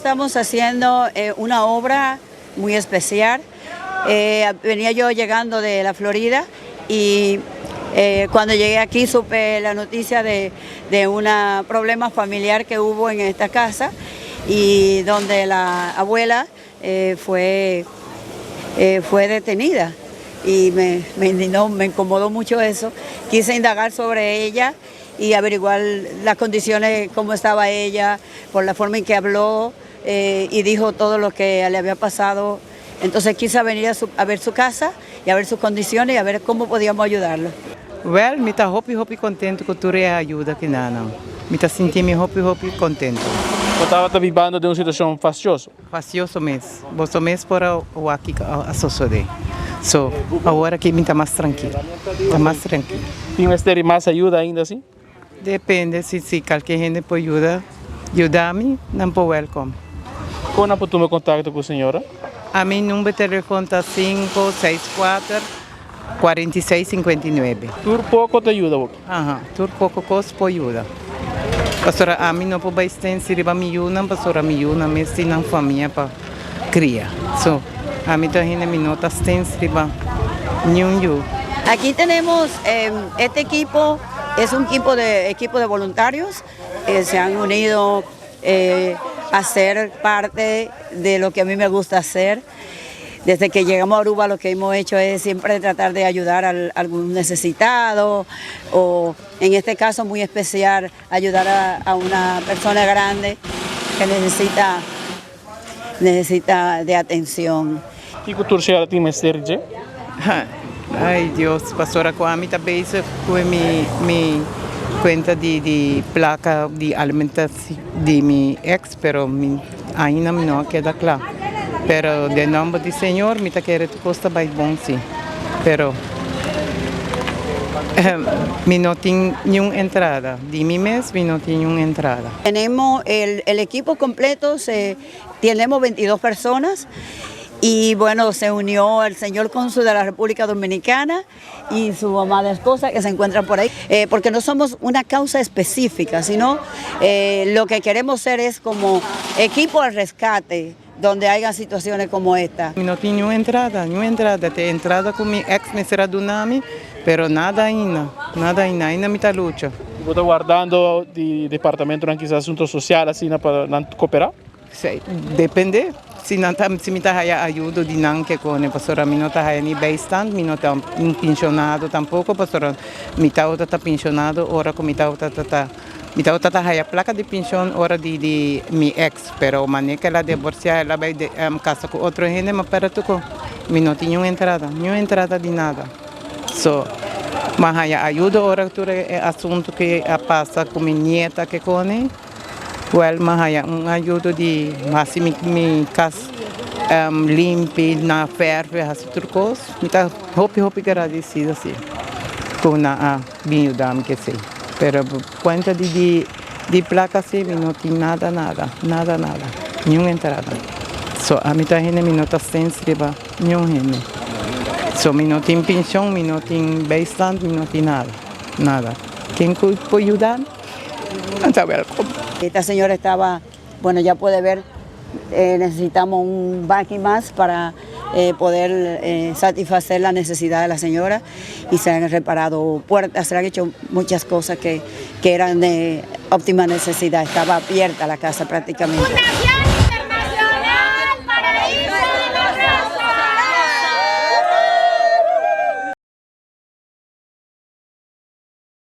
Estamos haciendo una obra muy especial. Venía yo llegando de la Florida y cuando llegué aquí supe la noticia de un problema familiar que hubo en esta casa y donde la abuela fue detenida y me indignó, me incomodó mucho eso. Quise indagar sobre ella y averiguar las condiciones, cómo estaba ella, por la forma en que habló y dijo todo lo que le había pasado. Entonces quise venir a ver su casa y a ver sus condiciones y a ver cómo podíamos ayudarlo. Well, mi ta hopi hopi kontentu ku tur e ayudo ku nan. Mi ta sinti hopi hopi kontentu. Bo tabata bibando den un situashon fastioso. Fastioso mes. Boso mes por aki a sosodé. So, awor aki mi ta mas trankil. Ta mas trankil. Tin mester mas ayudo ainda asina? Depende si kualke hende por yuda, yuda mi, nan por welcome. Kon por tuma kontakto ku e señora? Mi number di telefòn ta 564 4659. Tur poko ta yuda. Aham, tur poko kos por yuda. Pastora, ami no por bai riba mi yunan, pastora mi yunan mes tin famia pa kria. So, ami ta hende mi no ta stens riba ningun yu. Aquí tenemos este equipo, es un equipo de voluntarios que se han unido a ser parte de lo que a mí me gusta hacer. Desde que llegamos a Aruba lo que hemos hecho es siempre tratar de ayudar a algún necesitado o en este caso muy especial ayudar a una persona grande que necesita de atención. Kiko tur señora tin mester dje? Ai Dios, pastora, ku ami tambe ku mi kuenta di plaka di alimentashon di mi ex, pero mi, ainda no keda kla. Pero den nòmber di Señor, mi ta kere kos ta bai bon si. Pero mi no tin ningun entrada. Di mi mes, mi no tin ningun entrada. Tenemos el equipo completo, tenemos 22 personas y, bueno, se unió el señor cónsul de la República Dominicana y su amada esposa que se encuentran por ahí, porque no somos una causa específica, sino lo que queremos ser es como equipo al rescate donde haya situaciones como esta. Mi no tin ningun entrada, ningun entrada. Tin entrada ku mi ex mester a duna mi, pero nada ainda, nada ainda, ainda mi ta lucha. Bo ta wardando di departamento di asuntu sosial asina pa nan kooperá? Si, depende. Si nan ta, si mi ta haya ayudo di nan ke kone, pastora mi no ta haya ni bijstand, mi no ta un penshonado tampoko, pastora mi ta ta penshonado ora ku mi ta ta ta mi ta ta haya plaka di penshon ora di mi ex, pero manera ku el a divorsiá, el a bai kasa ku otro hende, ma pero tuko mi no tin ningun entrada, ningun entrada di nada. So, m'a haya ayudo ora tur e asuntu ku a pasa ku mi nieta ke kone. Well, m'a haya un ayudo di hasi mi kas limpi, na verf, hasi tur kos. Mi ta hopi hopi agradesido si. Ku nan a bin yuda mi ke si. Pero kuenta di plaka si, mi no tin nada, nada, nada, nada. Ningun entrada. So, ami ta hende mi no ta stens riba ningun hende. So, mi no tin penshon, mi no tin bijstand, mi no tin nada, nada. Ken por yuda? Ta welcome. Esta señora estaba, bueno, ya puede ver, necesitamos un baki más para poder satisfacer la necesidad de la señora y se han reparado puertas, se han hecho muchas cosas que eran de óptima necesidad. Estaba abierta la casa prácticamente.